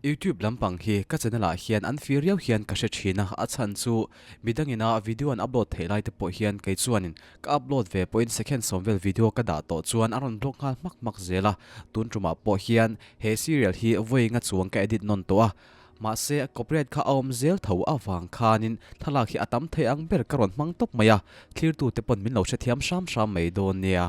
YouTube lampang hi ka channel ah hian an fir riau hian ka hre thin a, a chhan chu midang ina video an upload theih lai te pawh hian kei chuanin ka upload ve pawhin second sawm vel video ka dah tawh chuan a rawn block nghal hmak hmak zel a, tun tumah pawh hian he serial hi vawi nga chuang ka edit nawn tawh a, mahse copyright kha a awm zel tho avang khanin thlalak hi a tam thei ang ber ka rawn hmang tawp mai a, thlirtute pawn min lo hrethiam hram hram mai dawn nia.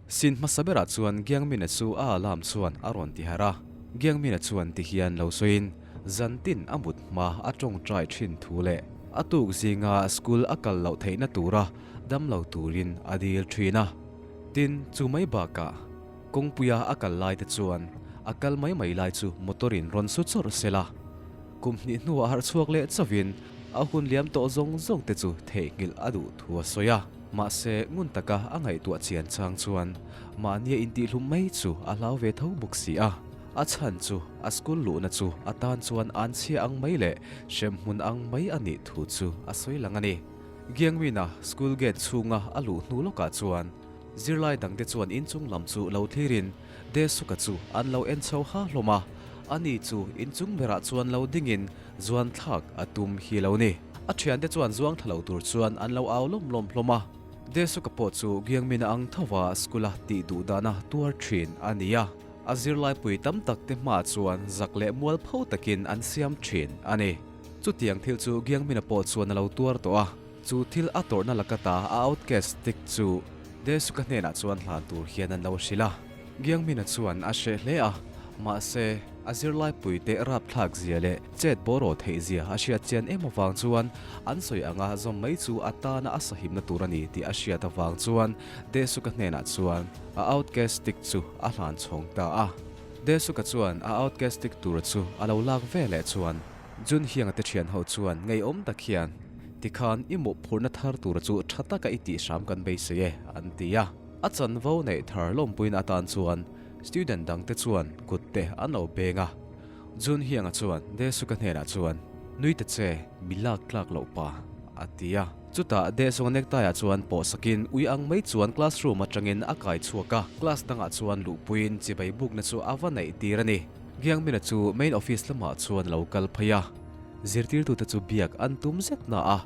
Sin hmasa berah chuan Giangmina chu a alarm chuan a rawn ti harh a. Giangmina chuan ti hian lo sawiin zantin a mut hma a tawngtai thin thu leh a tuk zinga school a kal loh theihna tura dam lo turin a dil thin a. Tin, chu mai bakah kawngpuia a kal lai te chuan a kal mai mai lai chu motor in rawn su chawrh sela. Kum hnih hnuah harh chhuak leh chauhin a hun liam tawh zawng zawng te chu theihnghilh a duh thu a sawi a. Mahse, ngun taka a ngaihtuah chian chang chuan mahnia intihhlum mai chu a hlau ve tho bawk si a. A chhan chu a school luhna chu a tan chuan an chhia ang mai leh hremhmun ang mai a nih thu chu a sawi lang a ni. Giangmina school gate chhunga a luh hnu lawkah chuan zirlai dangte chuan inchung lam chu lo thlirin Desuka chu an lo en chho ha hlawm a, ani chu inchung berah chuan lo dingin zuan thlak a tum hi lo ni. A thiante chuan zuang thla lo tur chuan an lo au lawm lawm hlawm a. Desuka pawh chu Giangmina ang thova school-a tih duh dana tuar thin a ni a, a zirlaipui tam tak te hmaah chuan zak leh mual pho takin an siam thin a ni. Chutiang thil chu Giangmina pawh chuan a lo tuar tawh a, chu thil a tawrhna laka ta a outcast stick chu Desuka hnenah chuan hlan tur hian an lo hrilh a. Giangmina chuan a hreh hle a, mahse, a zirlaipuite rapthlak zia leh chet bawraw theih zia a hriat chian em avang chuan an sawi anga zawm mai chu a tana a sahimna tur a ni tih a hriat avang chuan Desuka hnenah chuan a outcast stick chu a hlan chhawng ta a. Desuka chuan a outcast stick tur chu a lo lak ve leh chuan Jun Hianga te thian ho chuan ngeiawm tak hian, Tikhan i mawhphurhna thar tur chu tha taka i tih hram kan beisei e, an ti a. A chanvo neih thar lawmpuina atan chuan student dangte chuan kut te an lo beng a. Jun Hianga chuan Desuka hnenah chuan, Nui ta che, mi lak tlak loh pa, a ti a. Chutah Desunga necktie ah chuan pawh sakin ui ang mai chuan classroom atangin a kai chhuak a, class dangah chuan luhpuiin chibai bukna chu a va neih tir a ni. Giangmina chu main office lamah chuan a lo kal phei a, zirtirtute chu biak an tum zet na a,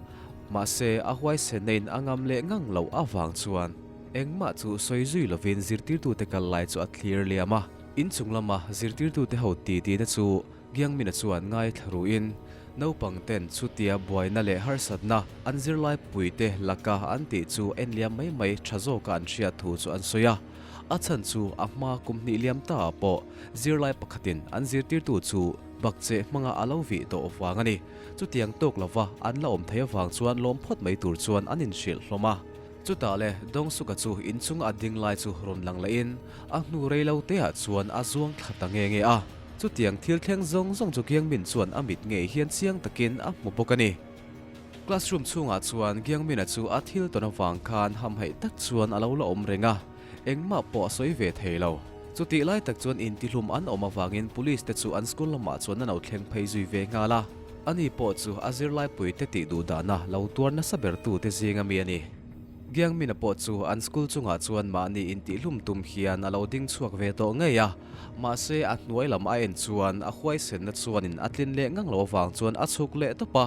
mahse a huaisenna in a ngam leh ngang loh avang chuan engmah chu sawi zui lovin zirtirtute kal lai chu a thlir liam a. Inchung lama zirtirtute ho titi te chu Giangmina chuan ngaithla ruhin naupang ten chutia buaina leh harsatna an zirlai puite laka an tih chu en liam mai mai tha zawka an hriat thu chu an sawi a. A chhan chu a hma kum hnih liam ta ah pawh zirlai pakhatin an zirtirtu chu bakcheh hmanga a lo vih tawh vang a ni. Chutiang tawk lova an la awm thei avang chuan lawm phawt mai tur chuan an inhrilh hlawm a. Chutah le Dawngsuka chu inchung a ding lai chu rawn lang lehin a hnu rei lo te ah chuan a zuang thla ta nge nge a. Chutiang thil thleng zawng zawng chu Giangmin chuan a mit ngei hian chiang takin a hmu bawk a ni. Classroom chhungah chuan Giangmina chu a thil tawn avang khan hamhaih tak chuan a lo la awm reng a, engmah pawh a sawi ve thei lo. Chutih lai tak chuan intihlum an awm avangin police te chu an school lamah chuan an lo thleng phei zui ve nghal a, ani pawh chu a zirlaipui te tih duh dahna lo tuar nasa ber tu te zinga mi a ni. Giangmina pawh chu an school chungah chuan mahni intihlum tum hian a lo ding chhuak ve tawh ngei a, mahse a hnuai lam a en chuan a huaisenna chuanin a tlin leh ngang lo avang chuan a chhuk leh tawp a.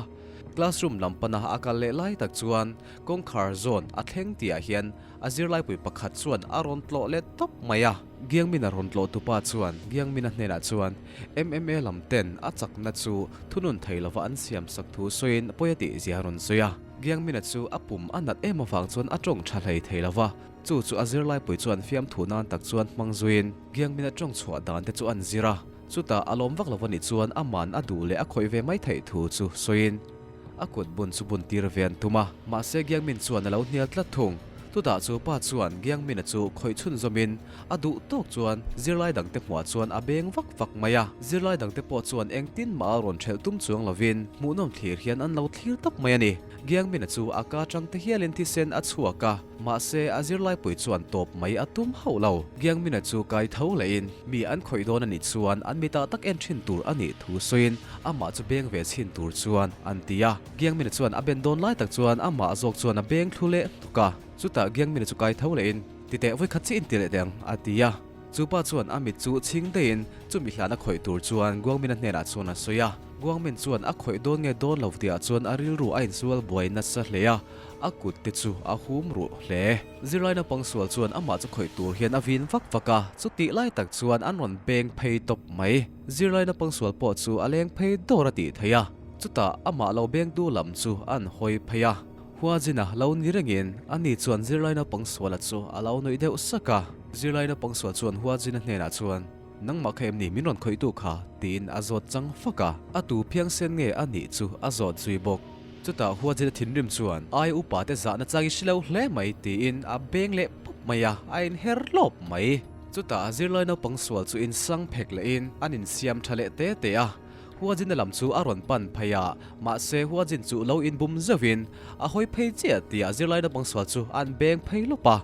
Classroom lam pana a kal leh lai tak chuan kawngkhar zawn a thleng tihah hian a zirlaipui pakhat chuan a rawn tlawh let tawp mai a. Giangmina rawn tlawh tupa chuan Giangmina hnenah chuan MMA lam ten a chakna chu thunun thei lova an siam sak thu sawiin pawi a tih zia a rawn sawi a. Giangmina chu a pum a nat em avang chuan a tawng tha hlei thei lova, chu chu a zirlaipui chuan fiamthu nan tak chuan hmang zuiin Giangmina tawng chhuah dan te chu an zir a. Chutah a lawm vak lo a nih chuan aman a duh leh a khawih ve mai theih thu chu sawiin a kut bun chu bun tir ve an tum a, mahse Giangmin chuan a lo hnial tlat thung. Chutah chu pa chuan Giangmina chu khawih chhunzawmin a duh tawk chuan zirlai dangte hmuah chuan a beng vak vak mai a, zirlai dangte pawh chuan engtin mah a rawn ṭhelh tum chuang lovin hmuhnawm thlir hian an lo thlir tawp mai a ni. Giangmina chu a ka ṭang te hialin thisen a chhuak a. Mahse, a zirlaipui chuan tawp mai a tum hauh lo. Giangmina chu kai tho lehin mi an khawih dawn a nih chuan an mitah tak en thin tur a nih thu sawiin amah chu beng ve chhin tur chuan an ti a. Giangmina chuan a ben dawn lai tak chuan amah zawk chuan a beng thlu leh hnuk a. Chutah Giangmina chu kai tho lehin, Titeh vawikhat chiah in ti leh teh ang, a ti a. Chu pa chuan a mit chu chhing daihin chumi hlan a khawih tur chuan Guangmin-a hnenah chuan a sawi a. Guangmin chuan a khawih dawn nge dawn lo tihah chuan a rilru a insual buai nasa hle a, a kut te chu a hum ruh hle. Zirlai naupang sual chuan amah chu khawih tur hian a vin vak vak a, chutih lai tak chuan an rawn beng phei tawp mai. Zirlai naupang sual pawh chu a leng phei dawr a tih theih a, chutah amah lo bengtu lam chu an hawi phei a. Huajina lo ni rengin ani chuan zirlai naupang suala chu a lo nuih deuh sak a. Zirlai naupang sual chuan Huajina hnenah chuan, Nangmah kha em ni min rawn khawihtu kha? tiin a zawt chang fak a. A tu phiangsen nge a nih chu a zawt zui bawk. Chutah Huajina thinrim chuan, Ai upa te zahna chang i hre lo hle mai tiin a beng leh pawp mai a, a inher lawp mai. Chutah zirlai naupang sual chu insang phek lehin an insiam tha leh te te a. Huajina lam chu a rawn pan phei a, mahse Huajin chu lo inbum zeuhin a hawi phei chiah tihah zirlai naupang sual chu an beng phei lawp a,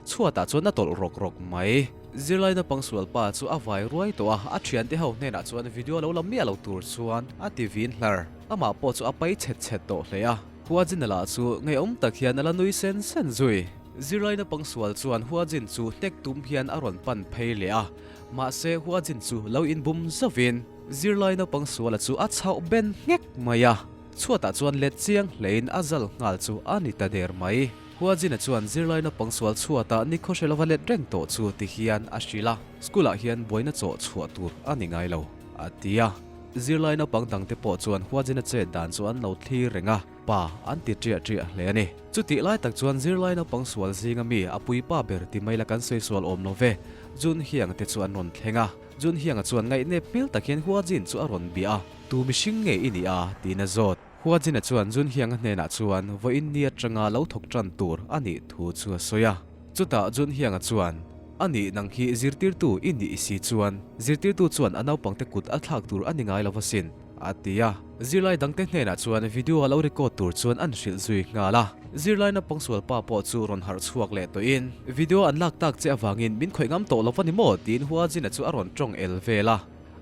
chhuatah chuan a tawlh rawk rawk mai. Zirlai naupang sual pa chu a vai ruai tawh a, a thiante ho hnenah chuan video lo la miah lo tur chuan a ti vin hlar. Amah pawh chu a pai chhet chhet tawh hle a, Huajina lah chu ngeiawm tak hian a la nui sen sen zui. Zirlai naupang sual chuan Huajin chu hnek tum hian a rawn pan phei leh a, mahse Huajin chu lo inbum zauhin, Zirlai naupang suala chu a chhauh ben nghek mai a, chhuatah chuan let chiang hlein a zal nghal chu a ni ta der mai. Huajina chuan zirlai naupang sual chhuatah nikhaw hre lova let reng tawh chu ti hian a hrilh a, school ah hian buaina chawh chhuah tur a ni ngai lo, a ti a. Zirlai naupang dangte pawh chuan Huajina chet dan chu an lo thlir reng a, pa an ti ṭiah ṭiah hle a ni. Chutih lai tak chuan zirlai naupang sual zinga mi a puipa ber ti mai la kan sawi sual awm lo ve, Jun Hiang te chu an rawn thleng a. Jun Hianga chuan ngaihnep hmel tak hian Hua Jin chu a rawn bia a, Tu mihring nge i nih a? tiin a zawt. Hua Jin-a chuan Jun Hianga hnenah chuan vawiin ni atanga lo thawk tan tur a nih thu chu a sawi a. Chutah Jun Hianga chuan, A nih nang hi zirtirtu i nih si chuan zirtirtu chuan a naupangte kut a thlak tur a ni ngai lo asin, a ti a. Zirlai dangte hnenah chuan video a lo record tur chuan an hrilh zui nghal a. Zirlai naupang sualpa pawh chu rawn harh chhuak leh tawhin, Video an lak tak che avangin min khawih ngam tawh lo va ni maw? tiin Huajin-a chu a rawn tawng el vel a.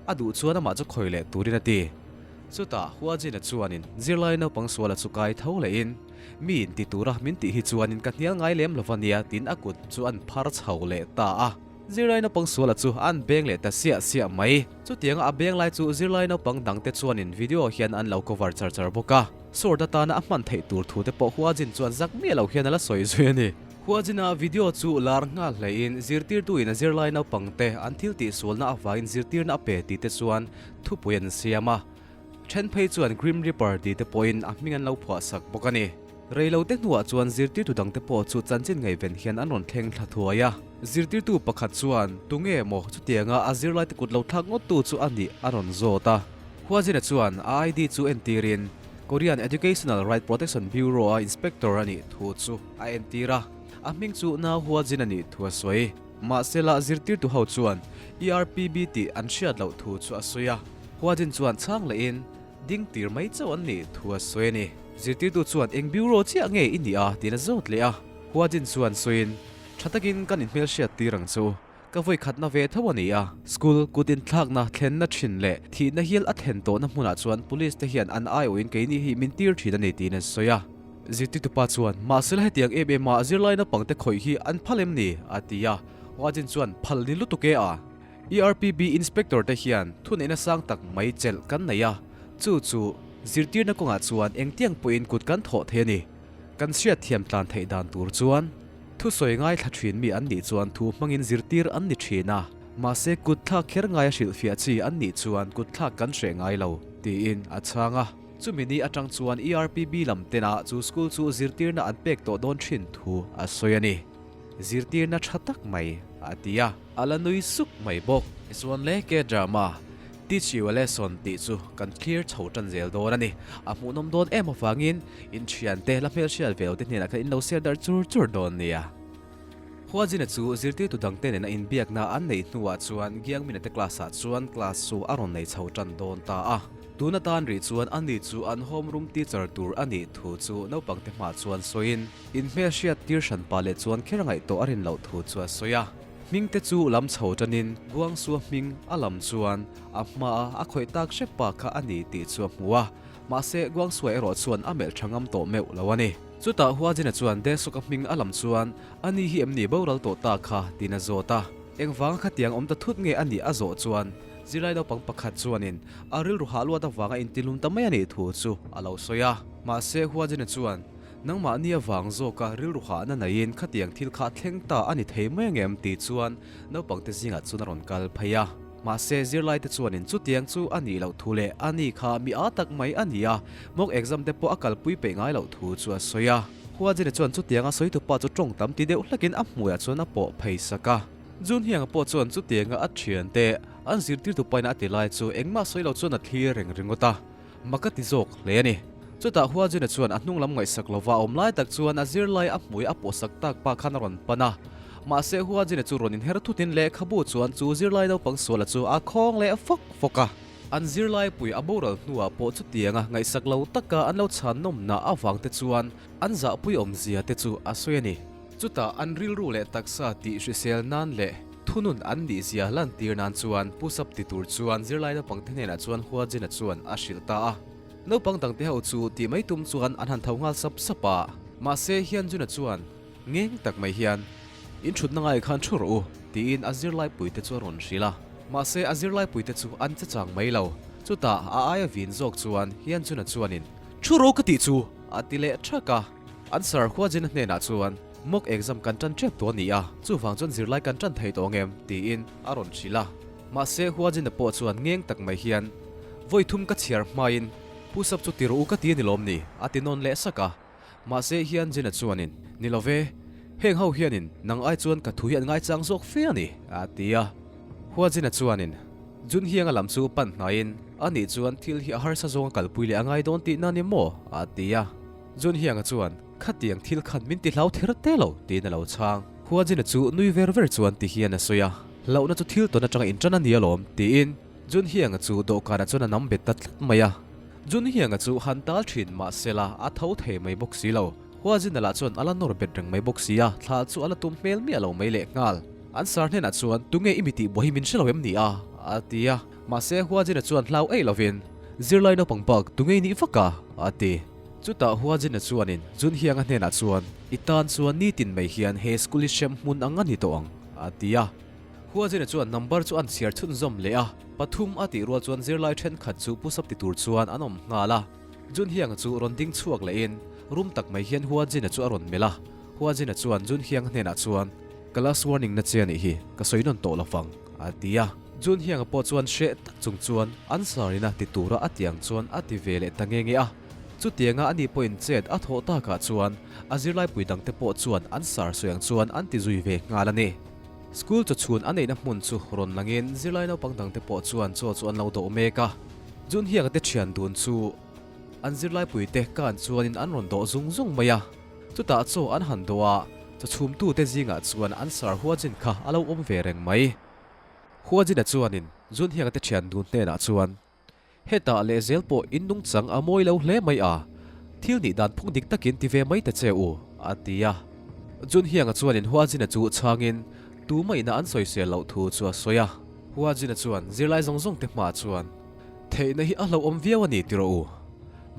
A duh chuan amah chu khawih leh turin a ti. Chutah Huajin-a chuanin zirlai naupang suala chu kai tho lehin, Mi in ti tura min tih hi chuanin ka hnial ngai lem lo va nia tiin a kut chu an phar chho leh ta a. Zirlai naupang suala chu an beng leh ta siah siah mai. Chutianga a beng lai chu zirlai naupang dangte chuanin video hian an lo cover char char bawk a. Sword atana a hman theih tur thute pawh Huajin chuan zak miah lo hian a la sawi zui a ni. Huajina video chu lar nghal hlein zirtirtuin a zirlai naupangte an thil tihsualna avangin zirtirna a pe tih te chuan thupui an siam a. Then phei chuan Grim Reaper tih te pawhin a hming an lo phuah sak bawk a ni. Reilote hnuah chuan zirtirtu dangte pawh chu chanchin ngaihven hian an rawn thleng thla thuai a. Zirtirtu pakhat chuan, Tunge maw chutianga a zirlaite kut lo thlak ngawttu chu a nih a rawn zawt a. Huajina chuan a ID chu entirin Korean Educational Right Protection Bureau-a inspector a nih thu chu a entir a, a hming chu Na Huajin a nih thu a sawi. Mahsela zirtirtu ho chuan ERPB tih an hriat loh thu chu a sawi a. Huajin chuan chhang lehin ding tir mai chauh an nih thu a sawi a ni. Zirtirtu chuan eng bureau chiah nge i nih a tiin a zawt leh a. Huajin chuan sawiin, Tha takin kan inhmelhriat tir ang chu. Ka vawi khatna ve tho a ni a. School kut inthlakna thlenna thin leh thihna hial a thlen tawhna hmunah chuan police te hian an aiawhin keini hi min tir thin a ni tiin an sawi a. Zirtirtupa chuan, Mahsela hetiang em em a zirlai naupangte khawih hi an phal em ni? a ti a. Huajin chuan, Phal ni lutuk e a. ERPB Inspector te hian thuneihna sang tak mai chelh kan nei a, chu chu zirtirna kawngah chuan engtiang pawhin kut kan thawh thei a ni. Kan hriat thiam tlan theih dan tur chuan thusawi ngaithla thin mi an nih chuan thu hmangin zirtir an ni thin a, mahse kut thlak kher ngaia hrilhfiah chi an nih chuan kut thlak kan hreh ngai lo, tiin a chhang a. Chumi ni atang chuan ERPB lam tena chu school chu zirtirna an pek tawh dawn thin thu a sawi a ni. Zirtirna tha tak mai, a ti a. A la nui suk mai bawk. Tichuan le K-drama Teach You a Lesson tih chu kan clear chho tan zel dawn a ni. A hmuhnawm dawn em avangin inthiante la hmelhriat ve lote hnenah khan in lo share darh chur chur dawn nia. Huajina chu zirtirtu dangte nena inbiakna an neih hnuah chuan Giangmina te class-ah chuan class chu a rawn nei chho tan dawn ta a. Tun atan rih chuan ani chu an homeroom teacher tur a nih thu chu naupangte hmah chuan sawiin inhmelhriat tir hran pah leh chuan kher ngaih tawh a rin loh thu chu a sawi a. Hmingte chu lam chho tanin Guangsua hming a lam chuan a hmaa a khawih tak hrep pa kha a ni tih chu a hmu a, mahse Guangsua erawh chuan a melh tha ngam tawh meuh lo a ni. Chutah Huajina chuan Desuka hming a lam chuan a ni hi em ni boral tawh ta kha tiin a zawt a. Engvanga khatiang awm ta thut nge a nih a zawh chuan zirlai naupang pakhat chuanin a rilru hah luat avanga intilum ta mai a nih thu chu a lo sawi a. Mahse Huajina chuan nangmahni avang zawka rilru hahna neiin khatiang thil kha a thleng ta a ni thei mai angem tih chuan naupangte zingah chuan a rawn kal phei a. Mahse zirlaite chuanin chutiang chu a nih loh thu leh a ni kha mi â tak mai a ni a, mock exam te pawh a kalpui peih ngai loh thu chu a sawi a. Huajina chuan chutianga sawitupa chu tawng tam ti deuh hlekin a hmuiah chuan a pawh phei sak a. Junhianga pawh chuan chutianga a thiante an zirtirtupain a ti lai chu engmah sawi lo chuan a thlir reng ringawt a, mak a ti zawk hle a ni. Chutah Huajina chuan a hnung lam ngaihsak lova a awm lai tak chuan a zirlai a hmui a pawhsak tak pa khan a rawn pan a. Mahse Huajina chu rawn inher thutin lehkhabu chuan chu zirlai naupang suala chu a khawng leh fawk fawk a. An zirlaipui a boral hnuah pawh chutianga ngaihsak lo taka an lo chhan nawmna avangte chuan an zahpui awmzia te chu a sawi a ni. Chutah an rilru leh taksa tih hrisel nan leh thunun an nihzia lantir nan chuan push-up ti tur chuan zirlai naupangte hnenah chuan Huajina chuan a hrilh ta a. Naupang dangte ho chu tih mai tum chuan an han tho nghal sap sap a. Mahse Hianjuna chuan ngeng tak mai hian, In thutna ngai khan thu rawh u, tiin a zirlaipuite chu a rawn hrilh a. Mahse a zirlaipuite chu an che chang mai lo. Chutah a aia vin zawk chuan Hianjuna chuanin, Thu rawh u ka tih chu! a ti leh thak a. An sir Huajina hnenah chuan, Mock exam kan tan tep tawh a ni a, chuvang chuan zirlai kan tan thei tawh ang em? tiin a rawn hrilh a. Mahse Huajina pawh chuan ngeng tak mai hian, Vawi thum ka chhiar hmain push up chu ti rawh u ka ti a ni lawm ni? a ti nawn leh sak a. Mahse Hianjina chuanin, Ni lo ve, heng ho hianin nang ai chuan ka thu hi an ngaichang zawk fe a ni, a ti a. Huajina chuanin, Junhianga lam chu pan hnaiin, A nih chuan thil hi a harsa zawnga kalpui leh a ngai dawn tihna ni maw? a ti a. Junhianga chuan, Khatiang thil khan min ti hlau ther te lo, tiin a lo chhang. Huajina chu nui ver ver chuan ti hian a sawi a, Hlauhna chu thil tawn atanga intan a ni alawm, tiin Junhianga chu dawhkanah chuan a nam bet ta tlat mai a. Junhianga chu han tal thin mahsela a tho thei mai bawk si lo. Huajina lah chuan a la nawr bet reng mai bawk si a, thla chu a la tum hmel miah lo mai lehnghal. An sar hnenah chuan, Tunge i mi tih buai hi min hre lo em ni a? a ti a. Mahse Huajina chuan hlau eih lovin, Zirlai naupang bak tunge i nih vak a? a ti. Chutah Huajina chuanin Junhianga hnenah chuan, I tan chuan nitin mai hian he school hi hrem hmun ang a ni tawh ang, a ti a. Huajina chuan number chu an chhiar chhunzawm leh a, pathum a tih rual chuan zirlai thenkhat chu push up ti tur chuan an awm nghal a. Junhianga chu rawn ding chhuak lehin rum tak mai hian Huajina chu a rawn melh a. Huajina chuan Junhianga hnenah chuan, Ka last warning na che a nih hi, ka sawi nawn tawh lo vang, a ti a. Junhianga pawh chuan hreh tak chung chuan an sarina ti tura a ti ang chuan a ti ve leh ta nge nge a. Chutianga ani pawhin chet a thawh takah chuan a zirlaipui dangte pawh chuan an sar sawi ang chuan an ti zui ve nghal a ni. School chawchhun a neihna hmun chu rawn langin zirlai naupang dangte pawh chuan chaw chu an lo dawh mek a. Junhianga te thian dun chu an zirlaipuite kan chuanin an rawn dawh zung zung mai a. Chutah chaw an han dawh a, chawchhumtute zingah chuan an sar Huajin kha a lo awm ve reng mai. Huajina chuanin Junhianga te thian dun hnenah chuan, Hetah lehzel pawh in nungchang a mawi lo hle mai a, thil nih dan phung dik takin ti ve mai ta che u, a ti a. Junhianga chuanin Huajina chu chhangin tumahina an sawisel loh thu chu a sawi a. Huajina chuan zirlai zawng zawng te hmaah chuan, Theihna hi a hlauhawm viau a ni ti rawh u.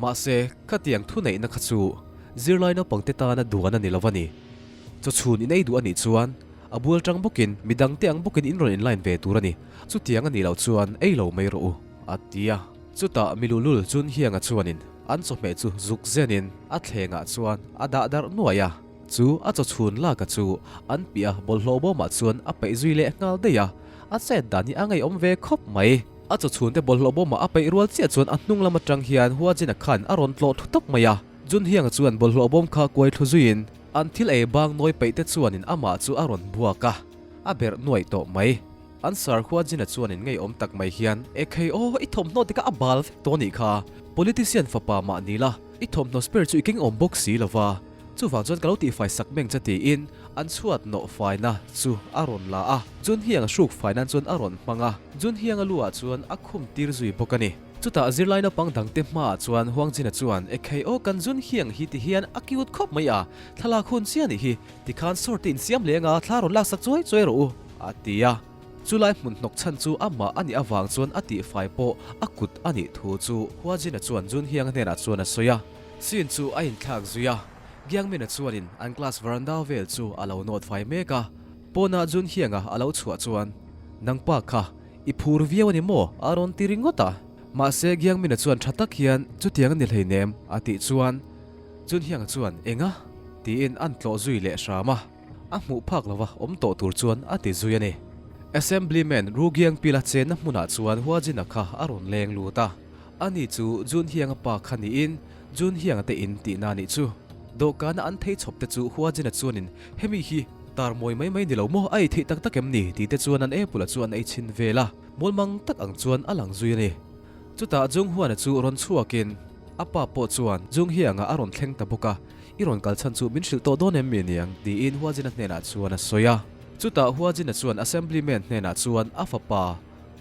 Mahse, khatiang thuneihna kha chu zirlai naupangte tana duan a ni lo a ni. Chawchhun in ei duh a nih chuan a bul tang bawkin midang te ang bawkin in rawn inline ve tur a ni. Chutiang a nih loh chuan ei lo mai rawh u, a ti a. Chutah Milulul Chunhianga chuanin an chawhmeh chu zuk zenin a thlengah chuan a dah darh nuai a. Chu a chawchhun laka chu an piah bawlhhlawh bawmah chuan a peih zui leh nghal daih a, a chet dan hi a ngaihawm ve khawp mai. A chawchhunte bawlhhlawh bawmah a peih rual chiah chuan a hnung lam atang hian Huajina khan a rawn tlawh thlu tawp mai a. Junhianga chuan bawlhhlawh bawm kha kuai thlu zuiin an thil ei bang nawi peih te chuanin amah chu a rawn buak a, a berh nuaih tawh mai. An sar Huajina chuanin ngeiawm tak mai hian, Ekhei aw, i thawmhnaw te kha a bal vek tawh anih kha. Politician fapa mah ni la, i thawmhnaw spare chu i keng awm bawk si lova. Chuvang chuan ka lo tihfai sak meng che tiin an chhuat nawh faina chu a rawn la a, Junhianga hruk fai nan chuan a rawn hmang a, Junhianga lu ah chuan a khum tir zui bawk a ni. Chutah zirlai naupang dangte hmaah chuan Huangjina chuan, Ekhei aw kan Junhiang hi ti hian a cute khawp mai a, thlalak hun chiah nih hi, tikhan sawr te insiam leng a, thla rawn laksak chuai chuai rawh u, a ti a. Chulai hmun hnawk chhan chu amah a nih avang chuan a tihfai pawh a kut a nih thu chu Huajina chuan Junhianga hnenah chuan a sawi a. Scene chu a inthlak zui a, Giangmina chuanin an class veranda vel chu a lo nawt fai mek a. Pawnah Junhyang-a a lo chhuah chuan, Nangpa kha, i phur viau a ni maw? a rawn ti ringawt a. Mahse, Giangmina chuan tha tak hian, Chutiang a ni hleinem, a tih chuan Junhyang-a chuan, Enga? tiin an tlawh zui leh hram a. A hmuh phak lova awm tawh tur chuan a ti zui a ni. Assemblyman Ru Giangpila chenna hmunah chuan Huajina kha a rawn leng lut a. Ani chu Junhyang-a pa kha niin Junhyang-a te in tihna a nih chu. Dawhkana an thei chhawp te chu Huajina chuanin hemi hi tar mawi mai mai ni lo maw a ei theih tak tak em ni tih te chuan an apple-a chu an ei chhin vel a, mawlmang tak ang chuan a lang zui a ni. Chutah Junghuana chu rawn chhuakin a pa pawh chuan Junghyang-a a rawn thleng ta bawk a, I rawn kal chhan chu min hrilh tawh dawn em mi niang? tiin Huajina hnenah chuan a sawi a. Chutah Huajina chuan Assemblyman hnenah chuan a fapa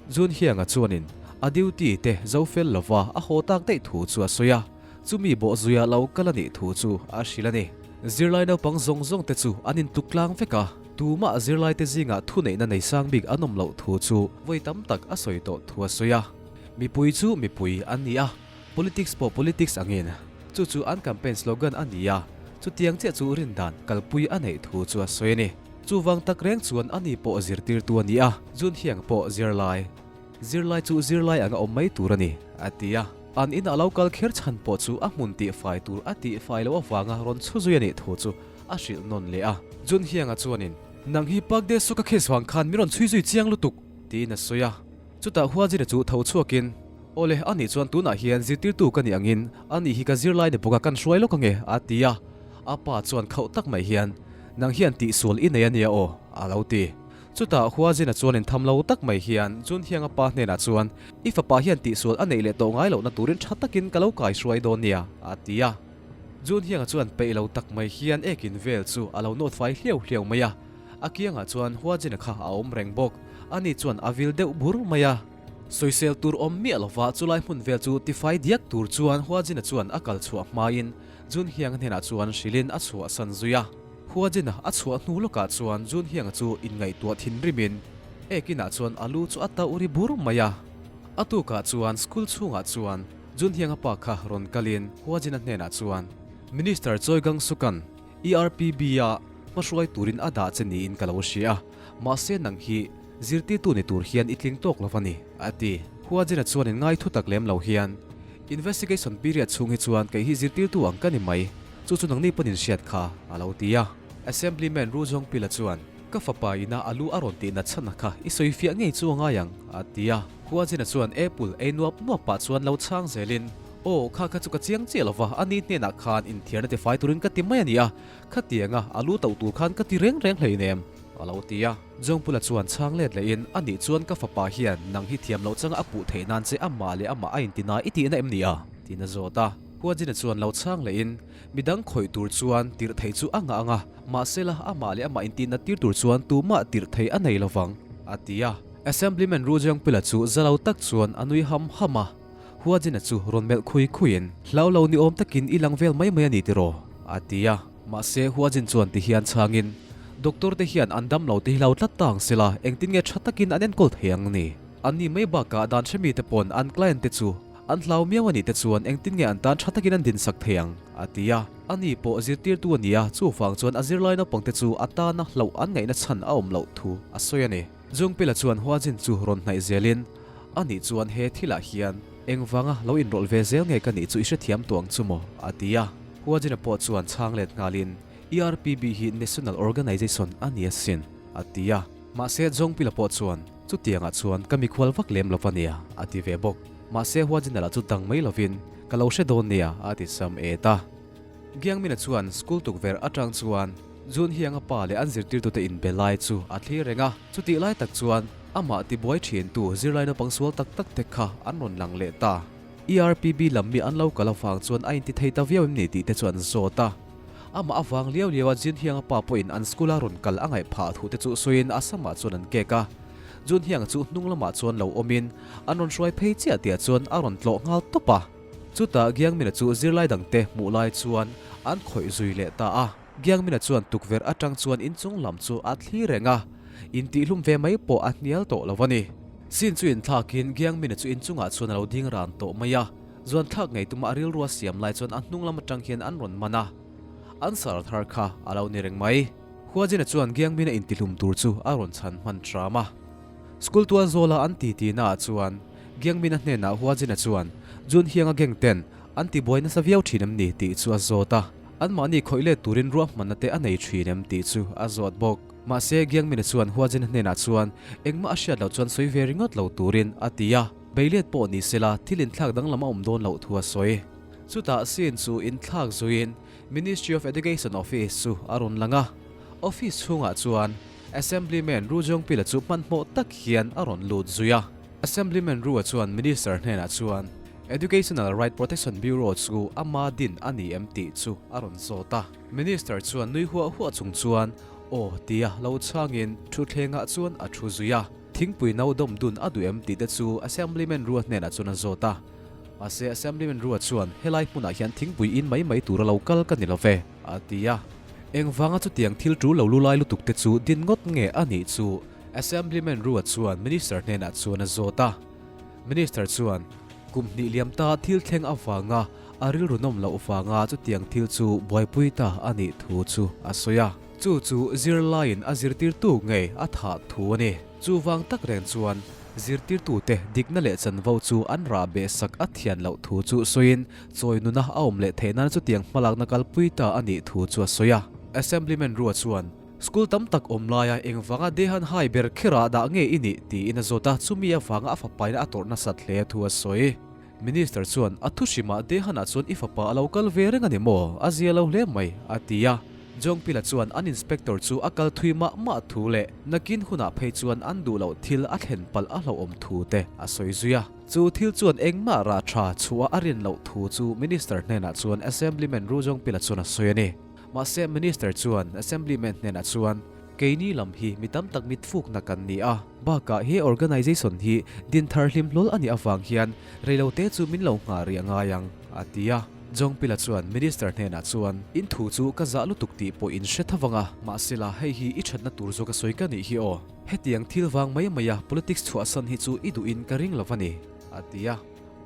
Junhyang-a chuanin a duty te zo fel lova a haw tak daih thu chu a sawi a, chumi bawhzuia lo kal a nih thu chu a hrilh a ni. Zirlai naupang zawng zawng te chu an intuk tlang vek a, tumah zirlai te zingah thuneihna nei sang bik an awm loh thu chu vawi tam tak a sawi tawh thu a sawi a. Mipui chu mipui an ni a, politics pawh politics angin chu chu an campaign slogan a ni a, chutiang chiah chu rindan kalpui a neih thu chu a sawi a ni. Chuvang tak reng chuan ani pawh zirtirtu a ni a, Junhyang pawh zirlai. Zirlai chu zirlai anga awm mai tur a ni, a ti a. An inah lo kal kher chhan pawh chu a hmun tihfai tur a tihfai loh avanga rawn chhu zui a nih thu chu a hrilh nawn leh a. Junhyang-a chuanin, Nang hi Park Dae Suk-a case vang khan min rawn chhui zui chiang lutuk, tiin a sawi a. Chutah Huajin-a chu tho chhuakin, Awle, ani chuan tunah hian zirtirtu ka nih angin ani hi ka zirlai ni bawk a kan hruai lawk ange, a ti a. A pa chuan khauh tak mai hian, Nang hian tihsual i nei a nia aw, a lo ti. Chutah Huajin-a chuan intham lo tak mai hian Junhyang-a pa hnenah chuan, I fapa hian tihsual a neih leh tawh ngai lohna turin tha takin ka lo kaihruai dawn nia, a ti a. Junhyang-a chuan peih lo tak mai hian ekin vel chu a lo nawt fai hliau hliau mai a. A kiangah chuan Huajin-a kha a awm reng bawk. Ani chuan a vil deuh bur mai a. Sawisel tur awm miah lova chulai hmun vel chu tifai diak tur chuan Huajin-a chuan a kal chhuah hmain Junhyang-a hnenah chuan hrilhin a chhuahsan zui a. Huajin-a a chhuah hnu lawkah chuan Junhyang-a chu inngaihtuah thinrimin ekinah chuan a lu chu a tauh ri bur mai a. A tukah chuan school chhungah chuan Junhyang-a pa kha rawn kalin Huajin-a hnenah chuan Minister Choi Gang-suk-a'n ERPB-a hmahruai turin a dah che niin ka lo hria a, mahse nang hi zirtirtu ni tur hian i tling tawk lo va ni, a ti. Huajin-a chuan in ngai thu tak lem lo hian, Investigation period chhung hi chuan kei hi zirtirtu ang ka ni mai, chu chu nangni pawn in hriat kha, a lo ti a. Assemblyman Ru Zongpila chuan, Ka fapa ina a lu a rawn tih nat chhan a kha i sawi fiah ngei chu a ngai ang, a ti a. Huajin-a chuan apple ei nuap nuap pah chuan lo chhang zelin, Aw, kha kha chu ka chiang chiah lova, ani hnenah khan inthiarna tifai turin ka ti mai a ni a, khatianga a lu tauh tur khan ka ti reng reng hleinem, a lo ti a. Jawngpula chuan chhang let lehin, Anih chuan ka fapa hian nang hi thiam loh changa a puh theih nan che amah leh amah a inti nai i tihna em ni a? tiin a zawt a. Huajina chuan lo chhang lehin, Midang khawih tur chuan tirh theih chu a ngah ang a, mahsela amah leh amah intihna tir tur chuan tumah tirh theih a nei lovang, a ti a. Assemblyman Ru Jawngpula chu za lo tak chuan a nui ham ham a. Huajina chu rawn melh khui khuiin, Hlau lo ni awm takin i lang vel mai mai a ni tiraw? a ti a. Mahse, Huajin chuan ti hian chhangin, Doctor te hian an dam lo te hi hlau tlat ta ang sela, engtin nge tha takin an enkawl thei ang ni? An ni mai bakah dan hre mite pawn an client te chu an hlau miau a nih te chuan engtin nge an tan tha takin an dinsak thei ang? a ti a. Ani pawh zirtirtu a ni a, chuvang chuan a zirlai naupang te chu a tana hlauh an ngaihna chhan a awm loh thu a sawi a ni. Jungpila chuan Huajin chu rawn hnaih zelin, Anih chuan he thilah hian engvanga lo inrawlh ve zel nge ka nih chu i hrethiam tawh ang chu maw? a ti a. Huajina pawh chuan chhang let nghalin, ERPB hi National Organization a ni asin, a ti a. Mahse Jungpila pawh chuan, Chutiangah chuan ka mikhual vak lem lo va nia, a ti ve bawk. Mahse Huajina lah chu dang mai lovin, Ka lo hre dawn nia, a ti sam et a. Giangmina chuan school tukverh atang chuan Junhyang-a pa leh an zirtirtute inbe lai chu a thlir reng a, chutih lai tak chuan amah tibuai thintu zirlai naupang sual tak tak te kha an rawn lang leh ta. ERPB lam mi an lo kal avang chuan a inti thei ta viau em ni tih te chu an zawt a. Amah avang liau liau a Junhyang-a pa pawhin an school a rawn kal a ngaih phah thu te chu sawiin a samah chuan an kek a. Junhyang-a chu hnung lamah chuan lo awmin an rawn hruai phei chiah tihah chuan a rawn tlawh nghal tawp a. Chutah Giangmina chu zirlai dangte hmuh lai chuan an khawih zui leh ta a. Giangmina chuan tukverh atang chuan inchung lam chu a thli reng a, intihlum ve mai pawh a hnial tawh lo a ni. Sin chu inthlakin Giangmina chu inchungah chuan a lo ding ran tawh mai a, zuan thlak ngei tuma a rilru a siam lai chuan a hnung lam atang hian an rawn man a, an sar thar kha a lo ni reng mai. Huajin-a chuan Giangmin-a intihlum tur chu a rawn chhan hman hram a. School tual zawla an titi naah chuan Giangmin-a hnenah Huajin-a chuan Jun Hiang-a gang ten an tibuai nasa viau thin em ni tih chu a zawt a. Anmahni khawih let turin ruahmanna te a nei thin em tih chu a zawt bawk. Mahse Giangmin-a chuan Huajin-a hnenah chuan engmah a hriat loh chuan sawi ve ringawt lo turin a ti a. Beilet pawh ni sela thil inthlak danglam a awm dawn loh thu a sawi. Chutah scene chu inthlak zuiin Ministry of Education office chu a rawn lang a, office chhungah chuan Assemblyman Ru Jongpila chu hmanhmawh tak hian a rawn lut zui a. Assemblyman Ru-a chuan Minister hnenah chuan Educational Right Protection Bureau chu ama din a ni em tih chu a rawn zawt a. Minister chuan nui huah huah chung chuan aw tia lo chhangin thutthlengah chuan a thu zui a. Thingpui no dawm dun a duh em tih te chu Assemblyman Ru-a hnenah chuan a zawt a. Mahse, Assemblyman Rua chuan, Helai hmunah hian thingpui in mai mai tura lo kal ka ni lo ve, a ti a. Engvanga chutiang thil tul lo lu lai lutuk te chu din ngawt nge a nih chu? Assemblyman Rua chuan Minister hnenah chuan a zawt a. Minister chuan, Kum hnih liam ta thil thleng avanga a rilru nawm loh vanga chutiang thil chu buaipui ta a nih thu chu a sawi a. Chu chu zirlaiin a zirtirtu ngei a thah thu a ni. Chuvang tak reng chuan zirtirtute dikna leh chanvo chu an rah beh sak a thian loh thu chu sawiin chawi nuna a awm leh theih nan chutiang hmalakna kalpui ta a nih thu chu a sawi a. Assemblyman Rua chuan, School tam tak awm laia engvanga Dehan Hai ber kherah dah nge i nih? tiin a zawt a, chumi avanga a fapaina a tawrh nasat hle thu a sawi. Minister chuan, A thu hrimah Dehan-ah chuan i fapa a lo kal ve reng a ni maw? A zia lo hle mai, a ti a. Jongpila chuan an inspector chu a kal thui mah mah thu leh nakin hunah phei chuan an duh loh thil a thlen palh a hlauhawm thu te a sawi zui a. Chu thil chuan engmah rah tha chhuah a rin loh thu chu Minister hnenah chuan Assemblyman Ru Jongpila chuan a sawi a ni. Mahse Minister chuan Assemblyman hnenah chuan, Keini lam hi mi tam tak mitfukna kan ni a, bakah he organisation hi din thar hlim hlawl a nih avang hian reilote chu min lo nghah rih a ngai ang, a ti a. Jongpila chuan Minister hnenah chuan, In thu chu ka zah lutuk tih pawh in hre thavang a, mahsela hei hi i thatna tur zawk a sawi ka nih hi aw. Hetiang thil vang mai maia politics chhuahsan hi chu i duhin ka ring lo a ni, a ti a.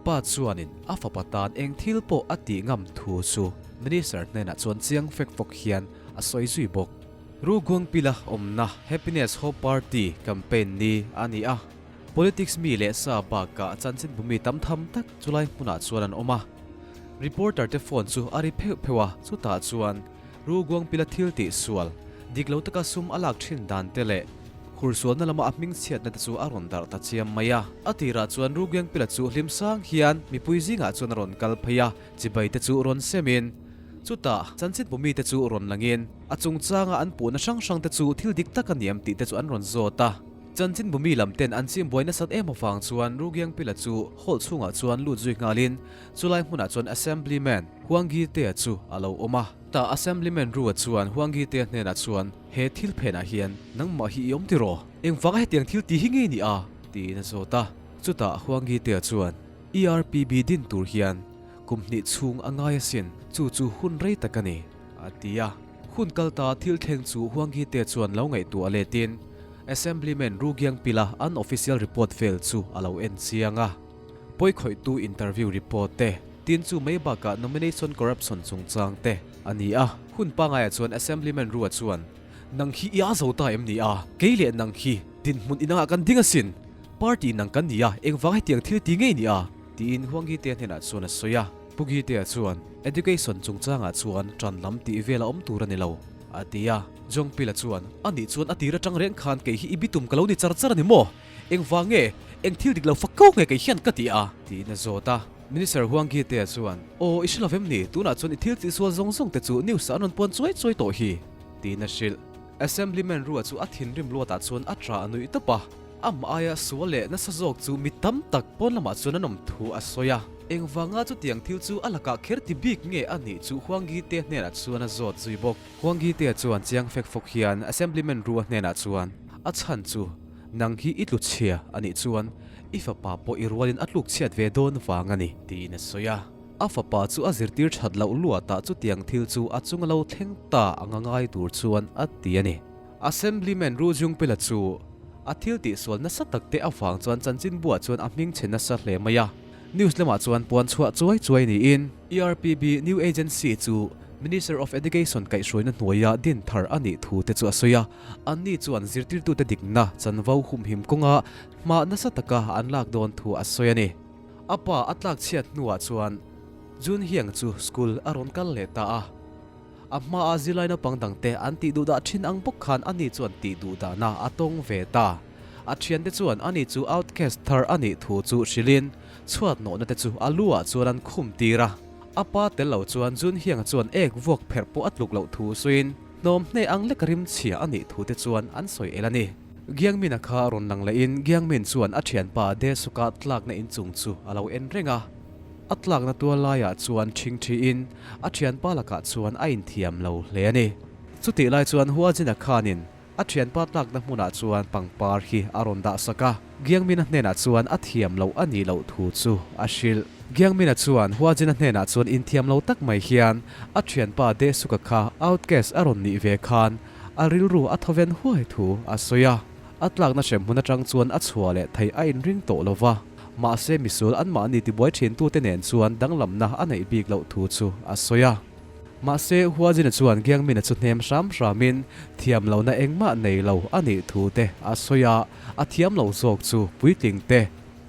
Pa chuanin a fapa tan eng thil pawh a tih ngam thu chu Minister hnenah chuan chiang fek fawk hian a sawi zui bawk. Ruguangpila awmna Happiness Hope Party campaign ni a ni a, politics mi leh sa bakah chanchinbu mi tam tham tak chulai hmunah chuan an awm a. Reporter te phone chu a ri pheuh pheuh a, chutah chuan Ruguangpila thil tih sual, dik lo taka sum a lak thin dan te leh hursualna lama a hming chhiatna te chu a rawn darh ta chiam mai a. A tirah chuan Ruguangpila chu hlim sang hian mipui zingah chuan a rawn kal phei a, chibai te chu rawn semin, Chutah, chanchinbu mite chu rawn langin, a chungchanga an puhna hrang hrangte chu thil dik tak a ni em tih te chu an rawn zawt a. Chanchinbu mi lam ten an chim buai nasat em avang chuan Rugiangpila chu hall chhungah chuan lut zui nghalin chulai hmunah chuan Assemblyman Huanggitea chu a lo awm a. Tah Assemblyman Rua chuan Huanggitea hnenah chuan, He thil phenah hian nangmah hi i awm tiraw? Engvanga hetiang thil ti hi ngei ni a? tiin a zawt a. Chutah Huanggitea chuan, ERPB din tur hian Kum hnih chhung a ngai asin, chu chu hun rei tak a ni, a ti a. Hun kal ta thil thleng chu Huanghite chuan lo ngaihtuah letin Assemblyman Rugiangpila an official report vel chu a lo en chiang a. Pawikhawihtu interview report te, tin chu mai bakah nomination corruption chungchang te a ni a. Hun pangaiah chuan Assemblyman Rua chuan, Nang hi i a zo ta em ni a? Kei leh nang hi dinhmun inangah kan ding asin. Party nang kan ni a, engvang hetiang thil ti ngei ni a? Tiin Huanggitea hnenah chuan a sawi a. Pu Gitea chuan, Education chungchangah chuan ṭan lam tih vel a awm tur a ni lo, a ti a. Jongpila chuan, A nih chuan a tir aṭang reng khan kei hi i bitum ka lo ni char char a ni maw? Engvang nge? Eng thil dik lo fak ko nge kei hian ka ti a? Tiin a zawt a. Minister Huanggitea chuan, Aw, i hre lo vem ni? Tunah chuan i thil tihsual zawng zawng te chu news ah an rawn puan chuai chuai tawh hi, tiin a hrilh. Assemblyman Rua chu a thinrim luatah chuan a ṭah a nuih tawp a. Amah aia sual leh nasa zawk chu mi tam tak pawn lamah chuan an awm thu a sawi a. Engvanga chutiang thil chu a lakah kher ti bik nge a nih chu Huanggitea hnenah chuan a zawt zui bawk. Huanggitea chuan chiang fek fawk hian Assemblyman Rua hnenah chuan, A chhan chu nang hi i tlu chhia a nih chuan i fapa pawh i rualin a tluk chhiat ve dawn vang a ni, tiin a sawi a. A fapa chu a zirtir that loh luatah chutiang thil chu a chunga lo thleng ta anga ngai tur chuan a ti a ni. Assemblyman Ru Jungpila chu a thil tihsual nasa tak te avang chuan chanchinbuah chuan a hming chhe nasa hle mai a. News lamah chuan puan chhuah chuai chuai niin ERPB New Agency chu Minister of Education kaihhruaina hnuaia din thar a nih thu te chu a sawi a. Anni chuan zirtirtute dikna chanvo humhim kawnga hma nasa taka an lak dawn thu a sawi a ni. A pa a tlak chhiat hnuah chuan Jun Hyang chu school a rawn kal leh ta a. A hmaa zirlai naupang dangte an tih duhdah thin ang bawk khan ani chuan tih duhdahna a tawng ve ta. A thiante chuan ani chu outcast thar a nih thu chu hrilhin chhuat nawhna te chu a lu ah chuan an khum tir a. A pa tel lo chuan Jun Hyang chuan ek vuak pherh pawh a tluk loh thu sawiin hnawm hne ang lek rim chhia a nih thu te chuan an sawi el a ni. Giangmin-a kha rawn lang lehin Giangmin chuan a thianpa Dae-suk-a tlakna inchung chu a lo en reng a. A tlakna tual laiah chuan ṭhingṭhiin a ṭhianpa lakah chuan a inthiam lo hle a ni. Chutih lai chuan Huajina khanin a ṭhianpa tlakna hmunah chuan pangpar hi a rawn dah sak a, Giangmina hnenah chuan a thiam loh a nih loh thu chu a hrilh. Giangmina chuan Huajina hnenah chuan inthiam lo tak mai hian a ṭhianpa Dae-suka kha outcast a rawn nih ve khan a rilru a thawven huai thu a sawi a. A tlakna hremhmun atang chuan a chhuah leh theih a inring tawh lo va, mahse misual anmahni tibuai thintute nen chuan danglamna a neih bik loh thu chu a sawi a. Mahse Huajina chuan Giangmina chu hnem hram hramin thiam lohna engmah nei lo a nih thu te a sawi a, a thiam lo zawk chu puitling te,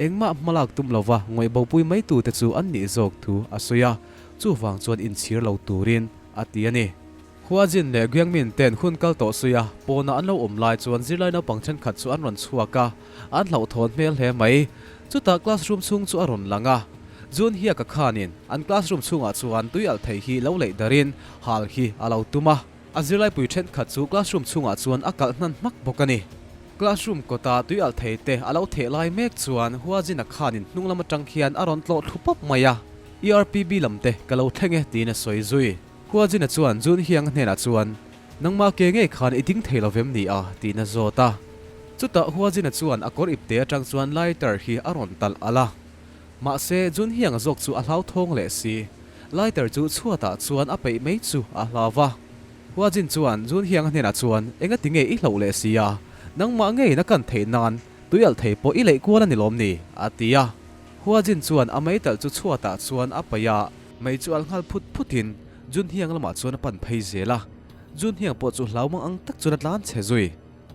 engmah hmalak tum lova ngawih bopui maitute chu an nih zawk thu a sawi a, chuvang chuan inchhir lo turin a ti a ni. Huajin leh Guangmin ten hun kal tawh suih a, pawnah an lo awm lai chuan zirlai naupang thenkhat chu an rawn chhuak a, an hlauhthawn hmel hle mai. Chutah classroom chhung chu a rawn lang a, Jun Hiaka khanin an classroom chhungah chuan tui alh thei hi lo leih darin hal hi a lo tum a, a zirlaipui thenkhat chu classroom chhungah chuan a kalh hnan hmak bawk a ni. Classroom kawta tui alh thei te a lo theh lai mek chuan Huajin-a khanin hnung lam atang hian a rawn tlawh thlu pawp mai a, ERPB lam te ka lo thleng e tiin a sawi zui. Huajina chuan Jun Hiang hnenah chuan, Nangmah ke ngei khan i ding thei lo vem ni a? tiin a zawt a. Chutah Huajina chuan a kawr ipte atang chuan lighter hi a rawn talh alh a. Mahse, Jun Hiang zawk chu a hlauthawng leh si. Lighter chu chhuatah chuan a peih mai chu a hlau va. Huajin chuan Jun Hiang hnenah chuan, Engati nge i hlauh leh si a? Nangmah ngeiin a kan theih nan tui alh thei pawh i leih kual a ni lawm ni? a ti a. Huajin chuan a meitalh chu chhuatah chuan a paih a. Mei chu alh nghal phut phutin Jun Hiang lamah chuan a pan phei zel a, Jun Hiang pawh chu hlau mang ang tak chuan a tlan chhe zui.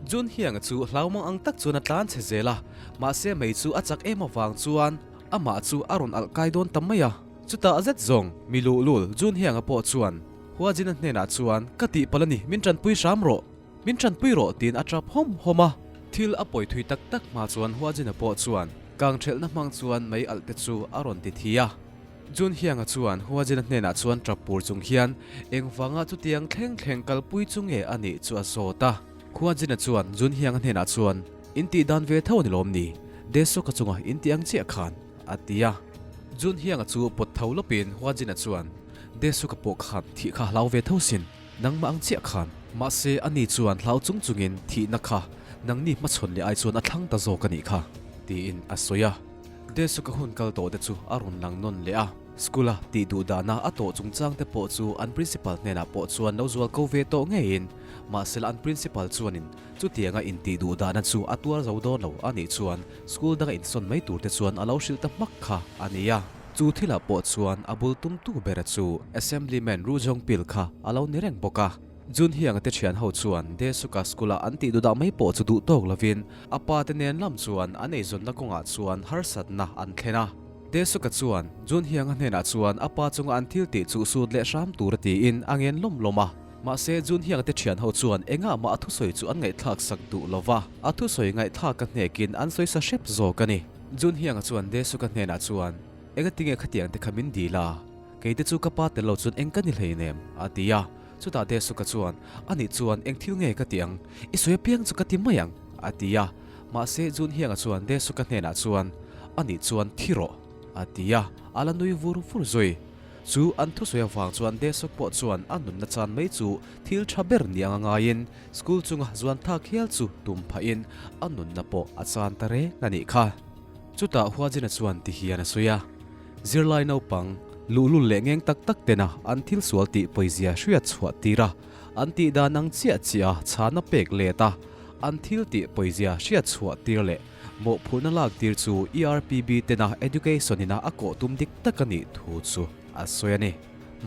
Jun Hiang chu hlau mang ang tak chuan a tlan chhe zel a, mahse mei chu a chak em avang chuan amah chu a rawn alh kai dawn ta mai a. Chutah zet zawng mi luhlul Jun Hianga pawh chuan Hua Jin-a hnenah chuan, Ka tihpalh a ni, min tanpui hram rawh, min tanpui rawh tiin a tap hawm hawm a. Thil a pawi thui tak tak hma chuan Hua Jin-a pawh chuan kangthelhna hmang chuan mei alh te chu a rawn ti thi a. Jun Hianga chuan Huajina hnenah chuan tap pur chung hian engvanga chutiang thleng thleng kalpui chu nge a nih chu a zawt a. Huajina chuan Jun Hianga hnenah chuan, In tih dan ve tho a ni lawm ni? Desoka chunga in tih ang chiah khan, a ti a. Jun Hianga chu pawt tho lawpin Huajina chuan, Desoka pawh khan thih kha hlau ve tho sin, nangmah ang chiah khan. Mahse ani chuan hlau chung chungin thihna kha nangni hmachhawn leh ai chuan a thlang ta zawk a nih kha, tiin a sawi a. Desuka hun kal tawh te chu a rawn lang nawn leh a, school-a tih duh dahna a tawh chungchang te pawh chu an principal hnenah pawh chuan lo zual ko ve tawh ngeiin, mahsela an principal chuanin chutianga intih duh dahna chu a tuar zo dawn lo a nih chuan school danga insawn mai tur te chuan a lo hrilh ta hmak kha a ni a. Chu thilah pawh chuan a bul tumtu bera chu Assemblyman Ru Jongpil kha a lo ni reng bawk a. Jun Hianga te thian ho chuan Desuka school-a an tih duhdah mai pawh chu duh tawk lovin a pa te nen lam chuan an eizawnna kawngah chuan harsatna an thlen a. Desuka chuan Jun Hianga hnenah chuan a pa chunga an thil tih chu sut leh hram tur a tiin a ngen lawm lawm a. Mahse Jun Hianga te thian ho chuan engah mah a thusawi chu an ngaihthlak sak duh lova, a thusawi ngaihthlak a hnekin an sawi sa hrep zawk a ni. Jun Hianga chuan Desuka hnenah chuan, Engatinge khatiang te kha min dil a? Kei te chu ka pa tel lo chuan eng ka ni hleinem, a ti a. Chutah Desuka chuan, Anih chuan eng thil nge ka ti ang? I sawi apiang chu ka ti mai ang, a ti a. Mahse Junhianga chuan Desuka hnenah chuan, Anih chuan thi rawh, a ti a. A la nui vur vur zui. Chu an thusawi avang chuan Desuk pawh chuan a nunna chan mai chu thil tha ber ni anga ngaiin school chunga zuan thlak hial chu tum phahin a nunna pawh a chan ta reng a nih kha. Chutah Huajina chuan ti hian a sawi a. Zirlai naupang, luhlul leh ngeng tak tak tena an thil sual tih pawizia hriat chhuah tir a, an tih dan ang chiah chiah a chhana pek let a, an thil tih pawizia hriat chhuah tir leh mawhphurhna lak tir chu ERPB tena Education ina a kawh tum dik tak a nih thu chu a sawi a ni.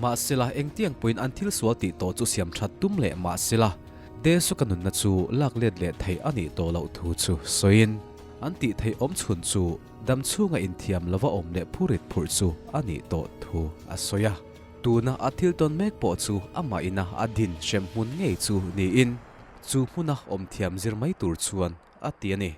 Mahsela, engtiang pawhin an thil sual tih tawh chu siam that tum leh mahsela, Dae-suk-a nunna chu lak let leh theih a nih tawh loh thu chu sawiin, an tih theih awm chhun chu dam chhunga inthiam lova awm leh phurit phurh chu a nih tawh thu a sawi a. Tuna a thil tawn mek pawh chu amah ina a din hrem hmun ngei chu niin, chu hmuna awm thiam zir mai tur chuan a ti a ni.